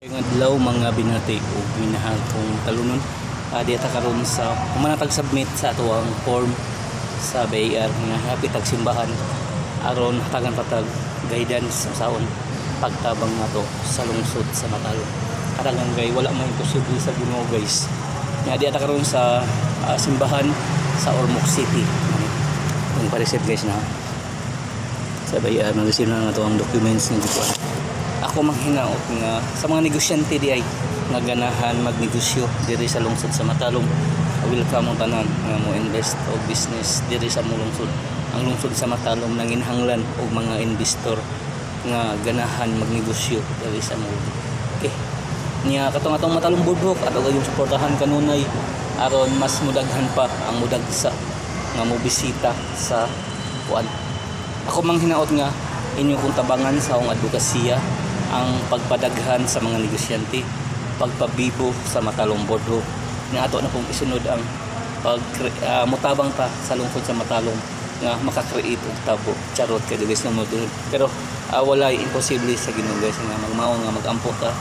Maayong adlaw, mga binati ug minahal kong talunon. Diya ta karon sa human na tag-submit sa atoang form sa BIR nga hapit tag simbahan aron hatagan ta tag guidance unsaon pagtabang nato sa lungsod sa Matalom. Hatagan kay wala may imposible sa Ginoo, guys. Nga diya ta karon sa simbahan sa Ormoc City. Ang pa-receive, guys, na sa BIR, na-receive na nato ang documents nga gikuan. Ako manghinaot nga sa mga negosyante di ay nga ganahan magnegosyo diri sa lungsod sa Matalom, welcome ang tanan nga mo invest og business diri sa among lungsod. Ang lungsod sa Matalom nanginhanglan og mga investor nga ganahan magnegosyo diri sa among lungsod. Okay, niya katong atong Matalom Boardwalk, ato kayong suportahan kanunay aron mas mudaghan pa ang mudagsa nga mobisita sa kuan. Ako manghinaot nga inyo kong tabangan sa akong advokasya ang pagpadaghan sa mga negosyante, pagpabibo sa Matalom Boardwalk, nga ato na pong isunod ang pag mutabang ta sa lungsod sa Matalom nga maka-create og tabo. Charot kay guys nga mo, pero walay imposible sa Ginoo, guys, nga magmao nga magampo ta.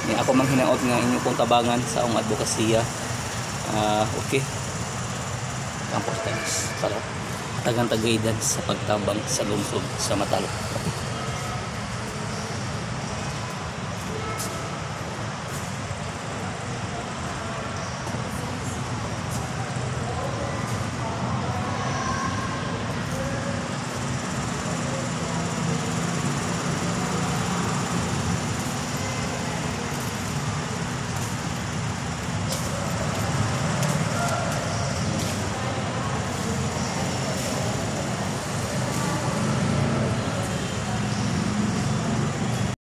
Ni ako manghinaot nga inyo kong tabangan sa akong advokasya. Okay, ampo sa guys para tagang guidance sa pagtabang sa lungsod sa Matalom. Okay.